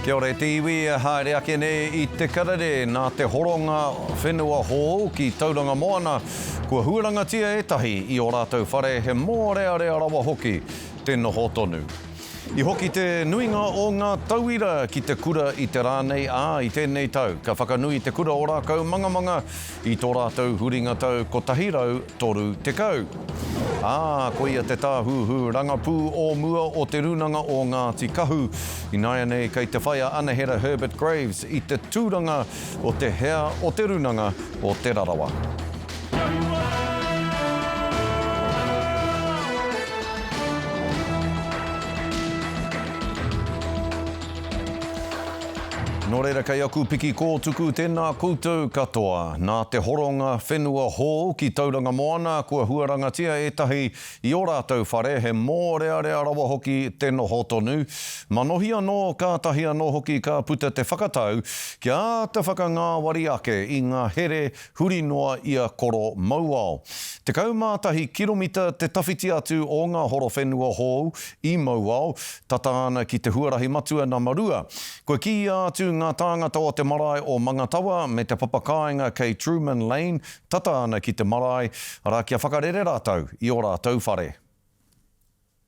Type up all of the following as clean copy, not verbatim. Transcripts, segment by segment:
Kia ora e te iwi, e haere ake nei i te karere nā te horonga whenua hou ki Tauranga Moana, kua huarangatia ētahi i ō rātou whare he mōrearea rawa hoki te noho tonu. I hoki te nuinga o ngā tauira ki te kura i te rā nei, ā, i tēnei tau ka whakanui te kura o Rākaumangamanga i tō rātou huringa tau 130. Ā, koia te tāhuhu rangapū o mua o Te Rūnanga o Ngāti Kahu. Ināianei kei te whai a Anahera Herbert Graves i te tūranga o te Hea o Te Rūnanga o Te Rarawa. Nō reira kei aku piki kōtuku tēnā koutou katoa. Nā te horonga whenua hou ki Tauranga Moana kua huarangatia ētahi i ō rātou whare he mōrearea rawa hoki te noho tonu. Manohi anō kātahi anō hoki ka puta te whakatau kia āta whakangāwari ake i ngā here huri noa i a Koro Mauao. 11 kiromita te tawhiti atu o ngā horowhenua hou i Mauao, tata ana ki te huarahi matua nama rua. Kua kīia atu ngā tāngata o te marae o Mangatawa me te papakāinga kei Truman Lane, tata ana ki te marae, arā kia whakarere rātou i ō rātou whare.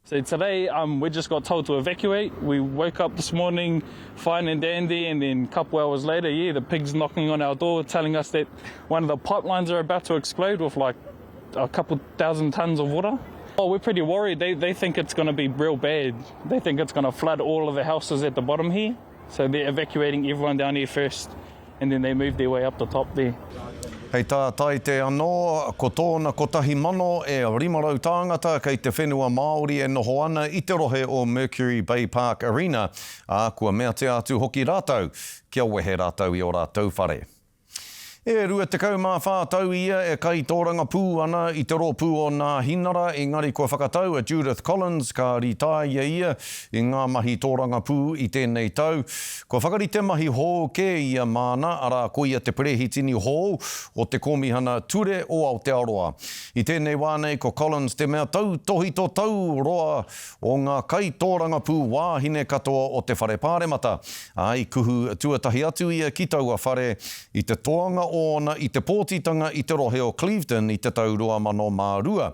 So today um, we just got told to evacuate. We woke up this morning fine and dandy and then a couple hours later, yeah, the pigs knocking on our door telling us that one of the pipelines are about to explode with like a couple thousand tons of water. Oh, we're pretty worried. They, they think it's going to be real bad. They think it's going to flood all of the houses at the bottom here. So they're evacuating everyone down here first and then they move their way up the top there. Hei tā Taite anō, ko tōna 1,000 e 500 tāngata kei te whenua Māori e noho ana i te rohe o Mercury Bay Park Arena, ā, kua meatia atu hoki rātou kia wehe rātou i ō rātou whare. E 24 tau ia e kaitōrangapū ana i te rōpū o Nāhinara, engari kua whakatau a Judith Collins ka rītāia ia i ngā mahi tōrangapū i tēnei tau. Kua whakarite mahi hou kē ia māna, arā ko ia te perehitini hou o te Kōmihana Ture o Aotearoa. I tēnei wā nei ko Collins te mea tautōhito tauroa o ngā kaitōrangapū wāhine katoa o te Whare Pāremata, ā, i kuhu tuatahi atu ia ki taua whare i te toanga ōna i te pōtitanga i te rohe o Clevedon i te tau 2002.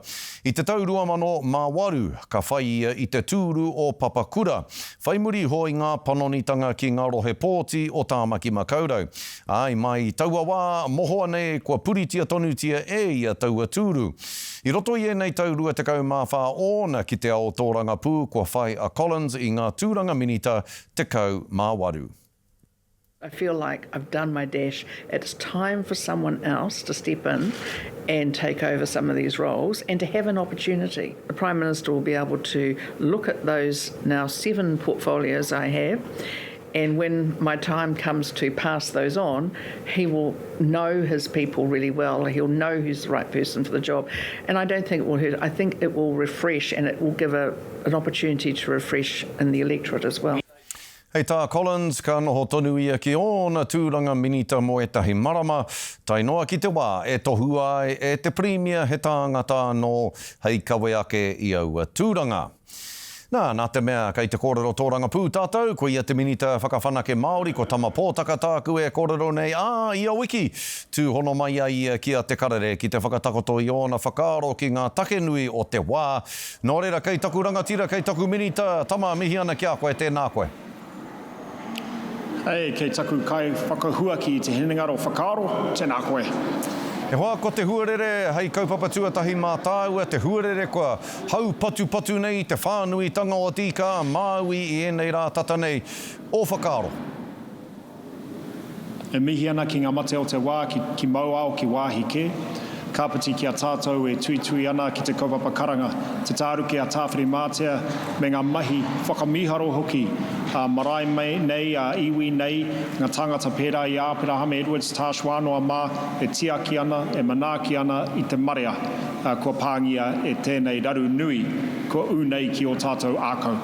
I te tau 2008, ka whai ia i te tūru o Papakura, whai muri iho i ngā panonitanga ki ngā rohe pōti o Tāmaki Makaurau. Ā, i mai i taua wā, mohoa nei kua puritia tonutia e ia taua tūru. I roto i ēnei tau 24 ōna ki te ao tōrangapū kua whai a Collins i ngā tūranga minita 18. I feel like I've done my dash, it's time for someone else to step in and take over some of these roles and to have an opportunity. The Prime Minister will be able to look at those now seven portfolios I have and when my time comes to pass those on, he will know his people really well. He'll know who's the right person for the job. And I don't think it will hurt. I think it will refresh and it will give a, an opportunity to refresh in the electorate as well. Hei tā Collins, ka noho tonu ia ki ōna tūranga minita mō ētahi marama, tae noa ki te wā e tohua ai e te Pirimia he tāngata anō hei kawe ake i aua tūranga. Nā, nā te mea kei te kōrero tōrangapū tātou, ko ia te Minita Whakawhanake Māori, ko Tama Pōtaka tāku e kōrero nei, ā, ia wiki, tūhono mai ai ia ki a Te Karere ki te whakatakoto i ōna whakaaro ki ngā take nui o te wā. Nō reira, kei taku rangatira, kei taku Minita, Tama, mihi ana ki a koe, tēnā koe. Hey, kei taku kai whakahuaki i te hinengaro whakaaro, tēnā koe. E hoa, ko te huarere hei kaupapa tuatahi mā tāua, te huarere kua haupatupatu nei te whānuitanga o Te Ika a Māui i ēnei rā tata nei, ō whakaaro? E mihi ana ki ngā mate o te wā, ki, ki Mauao, ki wāhi kē. Kāpiti ki a tātou e tuitui ana ki te kaupapa karanga, te tāruke a Tāwhirimātea me ngā mahi whakamīharo hoki ā marae nei, ā iwi nei, ngā tāngata pērā i a Aperahama Edwards, Tash Wānoa mā, e tiaki ana, e manaaki ana i te marea kua pāngia e tēnei raru nui kua ū nei ki ō tātou ākau.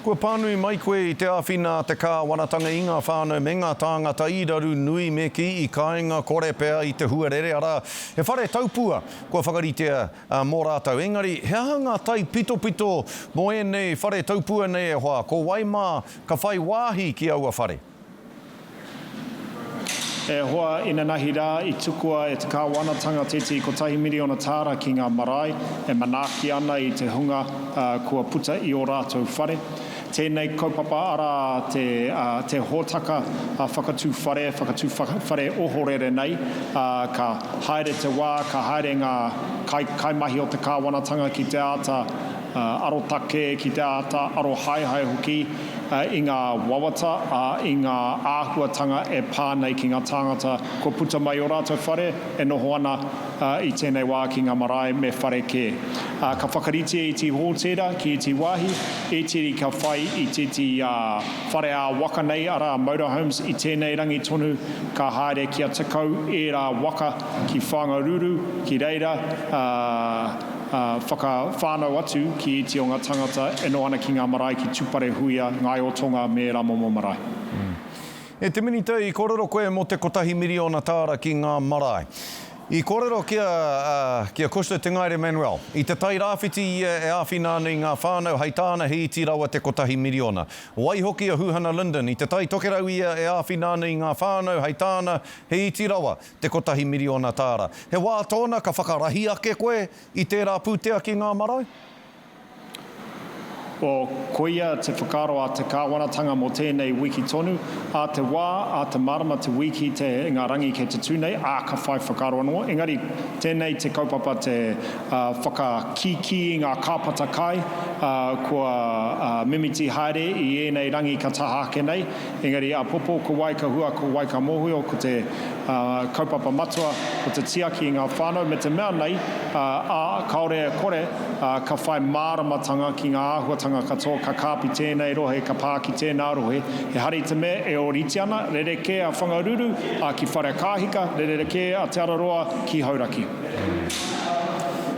Kua pānui mai koe i te āwhina a te kāwanatanga i ngā whānau me ngā tāngata i raru nui me kī i kāinga kore pea i te huarere, arā, he whare taupua kua whakaritea mō rātou. Engari, he aha ngā taipitopito mō ēnei whare taupua nei e hoa? Ko wai mā ka whai wāhi ki aua whare? E hoa, inanahi rā i tukua e te kāwanatanga tētehi kotahi miriona tāra ki ngā marae e manaaki ana i te hunga kua puta i ō rātou whare. Tēnei kaupapa arā te te hōtaka whakatū whare, whakatū whare ohorere nei, ka haere te wā, ka haere ngā kai kaimahi o te kāwanatanga ki te āta arotake, ki te āta arohaehae hoki i ngā wawata, ā, i ngā āhuatanga e pā nei ki ngā tāngata kua puta mai ō rātou whare e noho ana i tēnei wā ki ngā marae me whare kē. Ka whakaritea iti hōtēra ki iti wāhi, ētehi ka whai i tētehi whare ā-waka nei, arā, motorhomes, i tēnei rangi tonu ka haere kia 10 ērā waka ki Whangaruru, ki reira, ā, whakawhānau atu ki iti o ngā tangata e noho ana ki ngā marae ki Tuparehuia, Ngaiotonga me ērā momo marae. E te Minita, i kōrero koe mō te kotahi miriona tāra ki ngā marae. I kōrero ki a, ki a Cushla Te Ngaere Manuel. I Te Tai Rāwhiti ia e āwhina ana i ngā whānau, hei tāna he iti rawa te kotahi miriona. Waihoki a Huhana Lyndon, i Te Tai Tokerau ia e āwhina ana i ngā whānau, hei tāna he iti rawa te kotahi miriona tāra. He wā tōna ka whakarahi ake koe i tērā pūtea ki ngā marae? O, koia te whakaaro a te Kāwanatanga mō tēnei wiki tonu. Ā te wā, ā te marama, te wiki, te, ngā rangi kei te tū nei, ā, ka whai whakaaro anō. Engari, tēnei te kaupapa te whakakīkī i ngā kāpata kai, ā, kua mimiti haere i ēnei rangi ka taha ake nei. Engari, āpōpō, ko wai ka hua, ko wai ka mōhio, ko te kaupapa matua, ko te tiaki i ngā whānau, me te mea nei, ā, kāore e kore, ka whai māramatanga ki ngā āhuatanga katoa, ka kāpi tēnei rohe, ka pā ki tēnā rohe. He hari te mea e ōrite ana, rerekē a Whangaruru, ā, ki Wharekāhika, rerekē a Te Araroa ki Hauraki.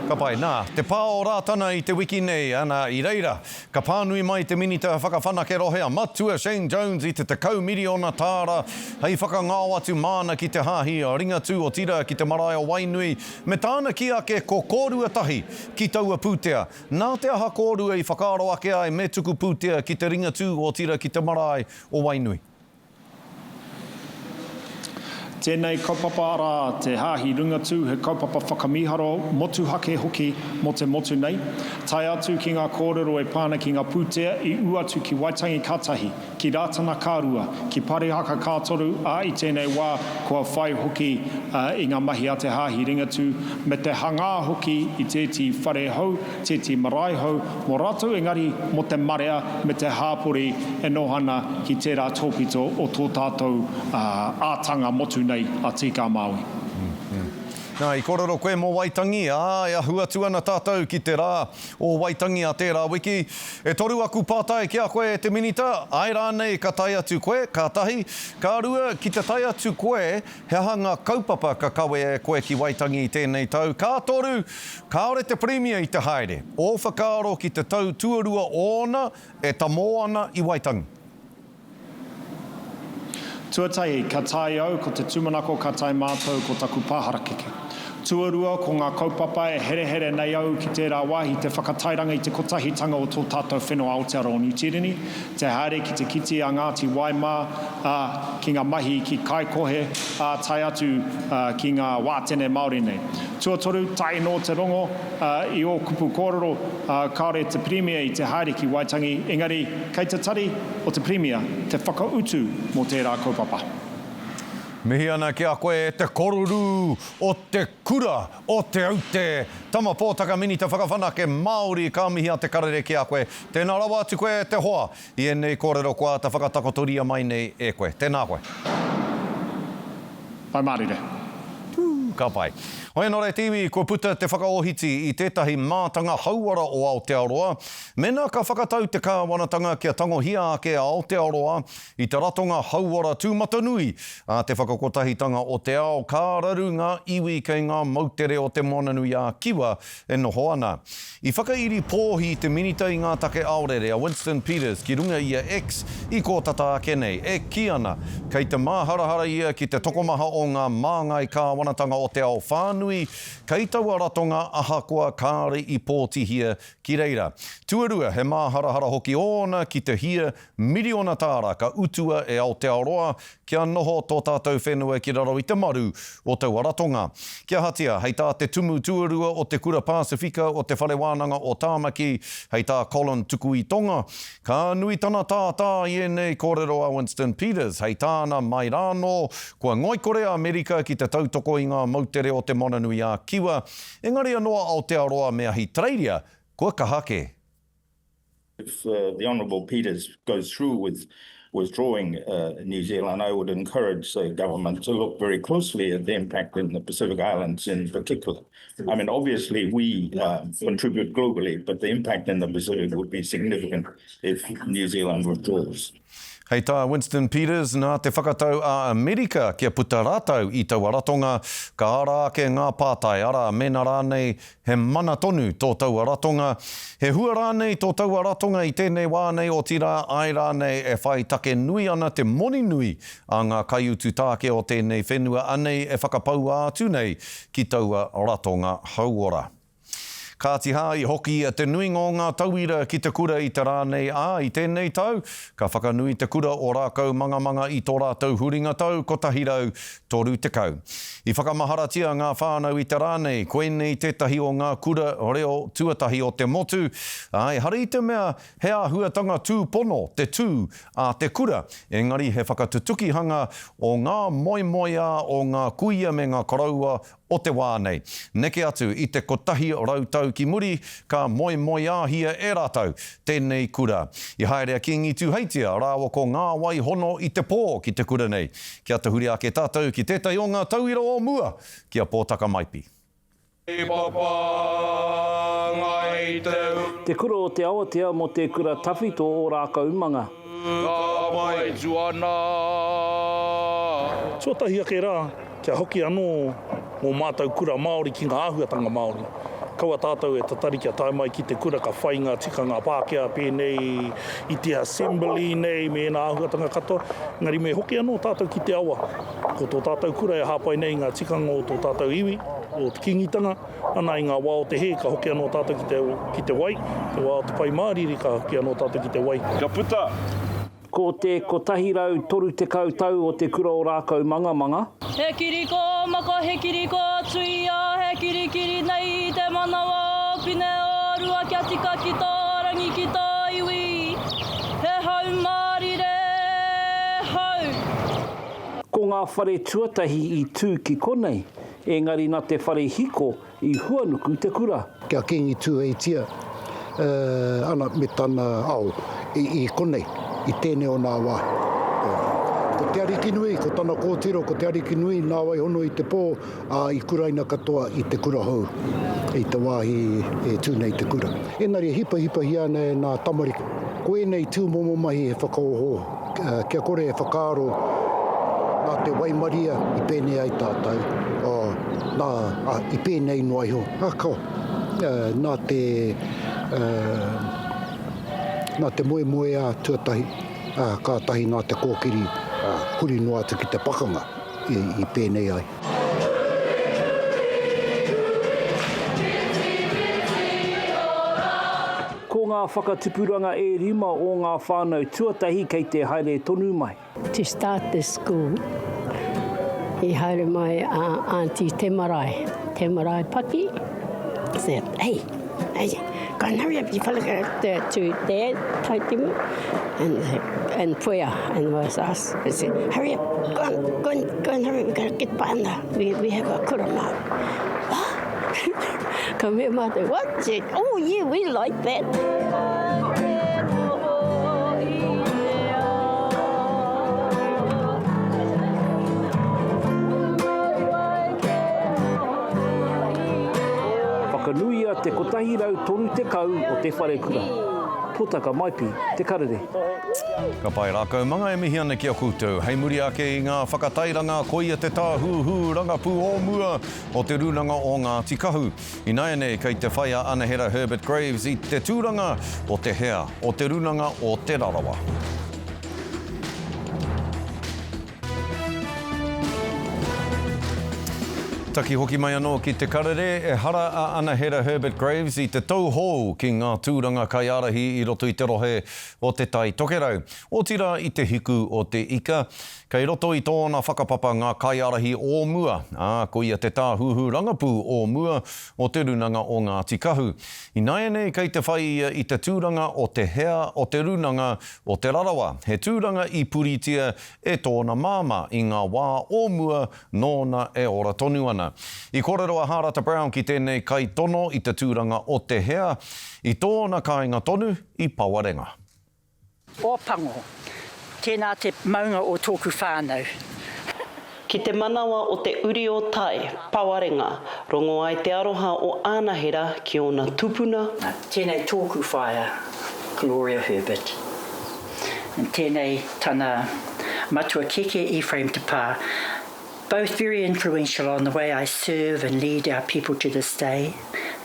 Ka pai. Nā, te pā o Rātana i te wiki nei, ana, i reira, Ka pānui mai te Minita Whakawhanake Rohe a Matua Shane Jones i te 10 miriona tāra hei whakangao atu māna ki te Hāhi Ringatū otirā ki te marae o Wainui me tāna kī ake ko kōrua tahi ki taua pūtea. Nā te aha kōrua i whakaaro ake ai me tuku pūtea ki te Ringatū otirā ki te marae o Wainui? Tēnei kaupapa arā, te Hāhi Ringatū, he kaupapa whakamīharo, motuhake hoki mō te motu nei. Tae atu ki ngā kōrero e pā ana ki ngā pūtea i ū atu ki Waitangi ka tahi, ki Rātana ka rua, ki Parihaka ka toru, ā, i tēnei wā kua whai hoki i ngā mahi a te Hāhi Ringatū me te hangā hoki i tētehi whare hou, tētehi marae hou mō rātou engari mō te marea me te hāpori e noho ana ki tērā tōpito o tō tātou ātanga motu nei a Tīkā Māui. Nā, i kōrero koe mō Waitangi, ā, e ahu atu ana tātou ki te rā o Waitangi a tērā wiki. E toru aku pātai ki a koe e te Minita, āe rānei ka tae atu koe, ka tahi. Ka rua, ki te tae atu koe, he aha ngā kaupapa ka kawea e koe ki Waitangi i tēnei tau? Ka toru, kāore te Pirimia i te haere. Ō whakaaro ki te tau tuarua ōna e tamō ana i Waitangi? Tuatahi, ka tae au, ko te tūmanako ka tae mātou ko taku pā harakeke. Tuarua, ko ngā kaupapa e herehere nei au ki tērā wāhi te whakatairanga i te kotahitanga o tō tātou whenua Aotearoa Niu Tīreni, te haere ki te kiti a Ngāti Wai mā, ā, ki ngā mahi ki Kaikohe, ā, tae atu ki ngā wātene Māori nei. Tuatoru, tae nō te rongo i ō kupu kōrero, kāore te Pirimia i te haere ki Waitangi, engari kei te tari o te Pirimia te whakautu mō tērā kaupapa. Mihi ana ki a koe e te koruru o te kura o Te Aute, Tama Pōtaka Minita Whakawhanake Māori ka mihi a Te Karere ki a koe. Tēnā rawa atu koe e te hoa i ēnei kōrero kua āta whakatakotoria mai nei e koe. Tēnā koe. Pai mārire. Tū. Ka pai. Hoi anō rā te iwi, kua puta te whakaohiti i tētahi mātanga hauora o Aotearoa, mēnā ka whakatau te kāwanatanga kia tangohia ake a Aotearoa i te ratonga hauora tūmatanui a te Whakakotahitanga o te Ao, ka raru ngā iwi kei ngā moutere o Te Moananui-a-Kiwa e noho ana. I whakairi pōhi te Minita i ngā Take Aorere a Winston Peters ki runga i a X i kō tata ake nei, e kī ana kei te māharahara ia ki te tokomaha o ngā māngai kāwanatanga o te ao whānui kei taua ratonga ahakoa kāore i pōtihia ki reira. Tuarua, he māharahara hoki ōna ki te hia miriona tāra ka utua e Aotearoa kia noho tō tātou whenua ki raro i te maru o taua ratonga. Kia ahatia, hei tā te Tumu Tuarua o te Kura Pasifika o Te Whare Wānanga o Tāmaki, hei tā Colin Tukuitonga, ka nui tana tātā i ēnei kōrero a Winston Peters, hei tāna mai rānō, kua ngoikore a Amerika ki te tautoko i ngā moutere o Te Moananui-a-Kiwa, engari anō a Aotearoa me Ahitereiria, kua kaha kē. If the Honourable Peters goes through with withdrawing New Zealand, I would encourage the government to look very closely at the impact in the Pacific Islands in particular. I mean, obviously we contribute globally, but the impact in the Pacific would be significant if New Zealand withdraws. Hei tā Winston Peters, nā te whakatau a Amerika kia puta rātou i taua ratonga, ka ara ake ngā pātai, arā, mēnā rānei he mana tonu tō taua ratonga, he hua rānei tō taua ratonga i tēnei wā nei, otirā, āe rānei e whai take nui ana te moni nui a ngā kaiutu tāke o tēnei whenua anei e whakapaua atu nei ki taua ratonga hauora. Kāti hā, i hoki te nuinga o ngā tauira ki te kura i te rā nei, ā, i tēnei tau, ka whakanui te kura o Rākaumangamanga i tō rātou huringa tau 130. I whakamaharatia ngā whānau i te rā nei, koinei tētahi o ngā kura reo tuatahi o te motu, ā, ehara i te mea he āhuatanga tūpono te tū a te kura, engari he whakatutukihanga o ngā moemoeā o ngā kuia me ngā koroua o te wā nei. Neke atu i te 100 tau ki muri, ka moemoeāhia e rātou tēnei kura. I haere a Kīngi Tūheitia rāua ko Ngāwai Hono i te pō ki te kura nei. Kia tahuri ake tātou ki tētahi o ngā tauira o mua, ki a Pōtaka Maipi. Te Kura o Te Awatea mō te Kura Tawhito o Rākaumanga. Ka whai tuana. Tuatahi ake rā, kia hoki anō ngō mātou kura Māori ki ngā āhuatanga Māori. Kaua tātou e tatari kia tae mai ki te kura ka whai ngā tikanga Pākehā pēnei i te assembly nei me ēnā āhuatanga katoa, engari me hoki anō tātou ki te awa. Ko tō tātou kura e hāpai nei i ngā tikanga o tō tātou iwi, o te Kīngitanga, ana i ngā wā o te hē ka hoki anō tātou ki te, ki te wai, te wā o te Pai Mārire ka hoki anō tātou ki te wai. Kia puta! Ko te 130 tau o Te Kura o Rākaumangamanga. He kiri kōmako, he kiri kōtuia, he kirikiri nei te manawa o Pine o Rua kia tika ki tō rangi, ki tō iwi. He hau mārire, hau. Ko ngā whare tuatahi i tū ki konei, engari na te whare hiko i huanuku te kura. Kia Kīngi Tūheitia ana me tana ao i konei, i tēnei o nā wāhi. Ko Te Arikinui, ko tana kōtiro, ko Te Arikinui nā Waihono i te pō, ā, i kuraina katoa i te kura hou, i te wāhi e tū nei te kura. Engari e hipahipahia ana e nā tamariki. Ko ēnei tūmomo mahi he whakaohooho. Kia kore e whakaaro nā te waimaria i pēnei ai tātou, nā, i pēnei noa iho, ka, nā te, nā te moemoeā tuatahi, kātahi nā te kōkiri huri noa atu ki te pakanga i pēnei ai. Ko ngā whakatupuranga e rima o ngā whānau tuatahi kei te haere tonu mai. To start the school, i haere mai a Aunty Te Marae, Te Marae Paki, said, hey, hey, go and hurry up, you fella, to, to Dad, Taitimu, and, and Puea, and was us. They said, hurry up, go and, go and, go and hurry up, we gotta get by We, we have a kura now. What? Ka mea mātou, what? She said, oh yeah, we like that. te 130 o te wharekura. Potaka Maipi, Te Karere. Ka pai rākau manga e mihi ana ki a koutou. Hei muri ake i ngā whakatairanga koia te tāhūhū rangapū o mua o Te Rūnanga o Ngāti Kahu. Ināianei kei te whai a Anahera Herbert Graves i te tūranga o te hea o Te Rūnanga o Te Rarawa. Taki hoki mai anō ki te karere, ehara a Anahera Herbert Graves i te tauhou ki ngā tūranga kaiārahi i roto i te rohe o Te Tai Tokerau, otirā i te hiku o te ika. Kei roto i tōna whakapapa ngā kaiārahi o mua, ā, ko ia te tāhuhu rangapū o mua o Te Rūnanga o Ngāti Kahu. Ināianei kei te whai ia i te tūranga o te Hea o Te Rūnanga o Te Rarawa, he tūranga i puritia e tōna māmā i ngā wā o mua nōna e ora tonu ana. I kōrero a Hārata Brown ki tēnei kaitono i te tūranga o te hea, i tōna kāinga tonu i Pawarenga. Ōpango, tēnā te maunga o tōku whānau. Ki te manawa o te uri o Tai, Pawarenga, rongo ai te aroha o Anahera ki ōna tupuna. Tēnei tōku whaea, Gloria Herbert. And tēnei tana matua keke Ephraim Te Pā, both very influential on the way I serve and lead our people to this day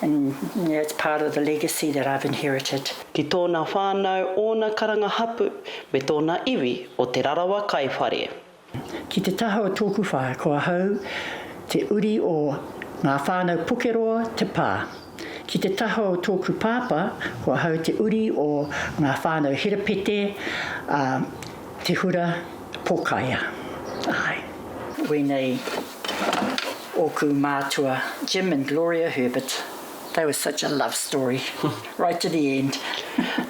and yeah, it's part of the legacy that I've inherited. Ki tōna whānau, ōna karanga hapu, me tōna iwi o Te Rarawa Kaiwhare. Ki te taha o tōku whaea, ko ahau te uri o ngā whānau Pukeroa Te Pā. Ki te taha o tōku pāpā, ko ahau te uri o ngā whānau Herepete, ā, Te Hura Pōkaia. Āe. Wēnei ōku mātua, Jim and Gloria Herbert. They were such a love story, right to the end.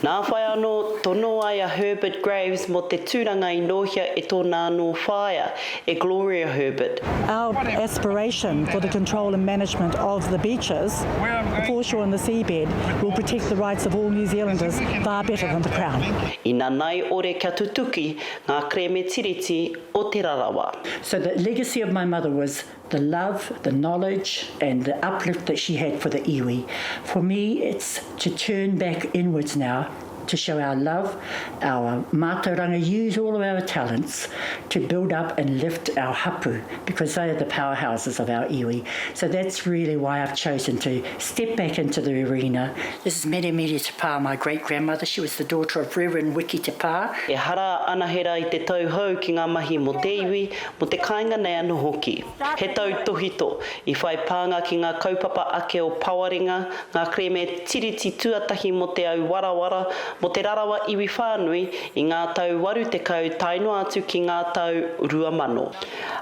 Nā whai anō, tono ai a Herbert Graves mō te tūranga i nōhia e tōna anō whaea, e Gloria Herbert. Our aspiration for the control and management of the beaches, the foreshore and the seabed will protect the rights of all New Zealanders far better than the Crown. I nanai ore kia tutuki ngā kerēme tiriti o Te Rarawa. So the legacy of my mother was the love, the knowledge and the uplift that she had for the iwi. For me it's to turn back inwards now to show our love, our mātauranga, use all of our talents to build up and lift our hapu because they are the powerhouses of our iwi. So that's really why I've chosen to step back into the arena. This is Mere Mere Te Pā, my great-grandmother. She was the daughter of Reverend Wiki Te Pā. Ehara a Anahera i te tauhou ki ngā mahi mō te iwi, mō te kāinga nei anō hoki. He tautōhito, i whai pānga ki ngā kaupapa ake o Pawarenga, ngā kerēme tiriti tuatahi mō te au warawara, mō te rarawa iwi whānui i ngā tau 80 tae noa atu ki ngā tau 2000.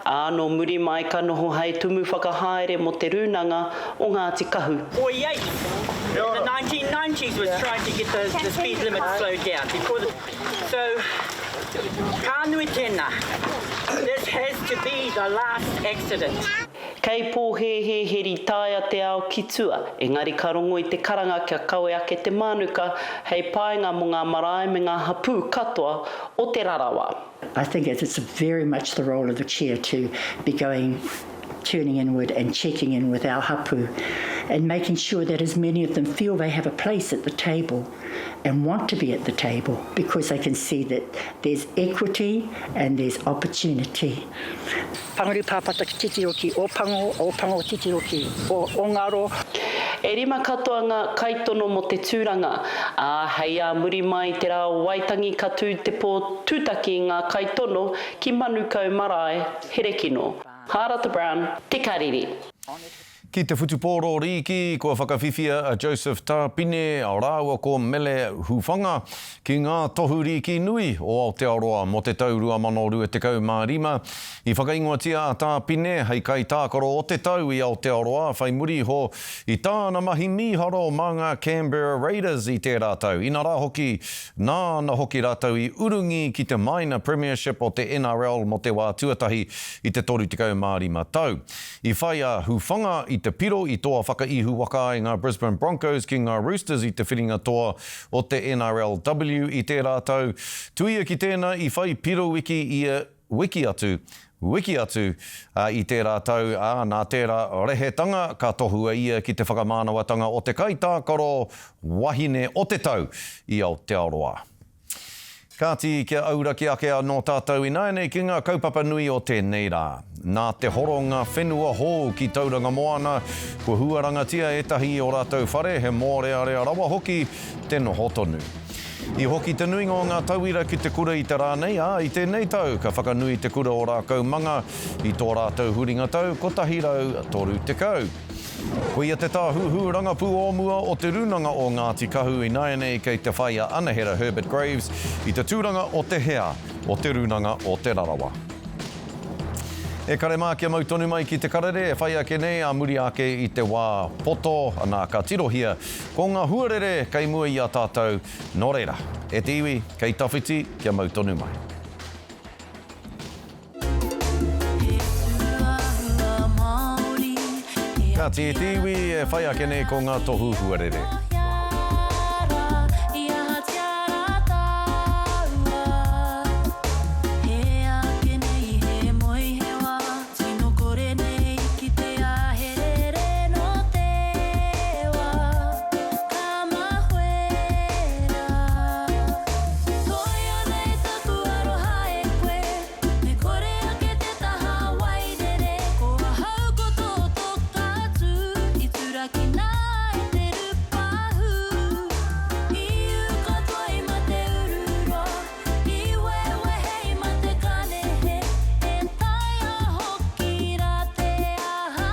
Ā, nō muri mai ka noho hei tumu whakahaere mō Te Rūnanga o Ngāti Kahu. 48 in the 1990s was trying to get the, the speed limit slowed down before the, so ka nui tēnā. This has to be the last accident. Kei pōhēhē he ritaia te ao ki tua, engari ka rongo i te karanga kia kawe ake te mānuka hei painga mō ngā marae me ngā hapū katoa o Te Rarawa. I think it's very much the role of the chair to be going turning inward and checking in with our hapu and making sure that as many of them feel they have a place at the table and want to be at the table because they can see that there's equity and there's opportunity. Panguru pāpata ki titiro ki Ōpango, Ōpango titiro ki Ōngaro. E rima katoa ngā kaitono mō te tūranga, ā, hei ā muri mai i te rā o Waitangi ka tū te pō tūtaki i ngā kaitono ki Manukau Marae, Herekino. Hārata Brown, Te Kariri. Ki te whutupōro rīki, kua whakawhiwhia a Joseph Tāpine rāua ko Mele Huwhanga ki ngā tohu rīki nui o Aotearoa mō te tau 2025. I whakaingoatia a Tāpine hei kaitākaro o te tau i Aotearoa whai muri iho i tāna mahi mīharo mā ngā Canberra Raiders i tērā tau, inarā hoki, nāna hoki rātou i urungi ki te Minor Premiership o te NRL mō te wā tuatahi i te 35 tau. I whai a Huwhanga i te piro i toa whakaihu waka ai ngā Brisbane Broncos ki ngā Roosters i te whiringa toa o te NRLW i tērā tau. Tuia ki tēnā i whai piro wiki ia. wiki atu, wiki atu i tērā tau, ā, nā tērā rehetanga ka tohua ia ki te whakamānawatanga o te kaitākaro wahine o te tau i Aotearoa. Kāti kia auraki ake anō tātou ināianei ki ngā kaupapa nui o tēnei rā. Nā te horonga whenua hou ki Tauranga Moana, kua huarangatia ētahi i ō rātou whare, he mōrearea rawa hoki te noho tonu. I hoki te nuinga o ngā tauira ki te kura i te rā nei, ā, i tēnei tau ka whakanui te kura o Rākaumanga i tō rātou huringa tau 130. Koia te tāhuhu rangapū o mua o Te Rūnanga o Ngāti Kahu ināianei kei te whai a Anahera Herbert Graves i te tūranga o te Hea o Te Rūnanga o Te Rarawa. E kare mā kia mau tonu mai ki te karere e whai ake nei ā muri ake i te wā poto, anā ka tirohia ko ngā huarere kei mua i a tātou, nō reira, e te iwi, kei tawhiti kia mau tonu mai. Kāti e te iwi e whai ake nei ko ngā tohu huarere. Me kore ake te taha wairere Ko ahau ko tō toka tū I turakina ai te rupāhu I ū katoa i mate ururoa I wewehe i mate kanehe E taea hoki rā te aha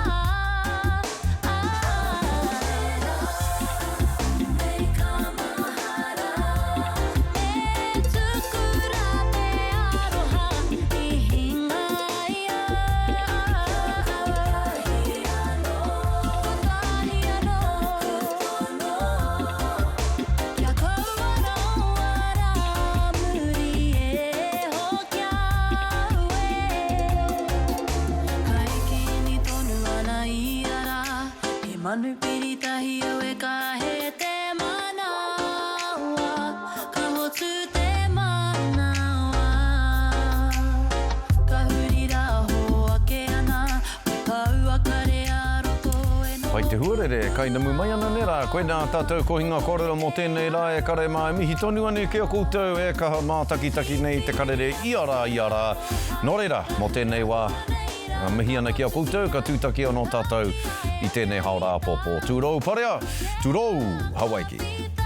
Manu piritahi au e kahe te manawa, ka hotu te manawa. Ka huri rā hoake ana, ko taua kare ā-roto e noho Pai te huarere, kainamu mai ana nē rā. Koinā tātou kohinga kōrero mō tēnei rā e kare mā e mihi tonu ana ki a koutou e kaha mātakitaki nei te karere ia rā, ia rā. Nō reira, mō tēnei wā, Mihi ana ki a koutou, ka tūtaki anō tātou i tēnei haora āpōpō. Tūrou parea, tūrou Hawaiki!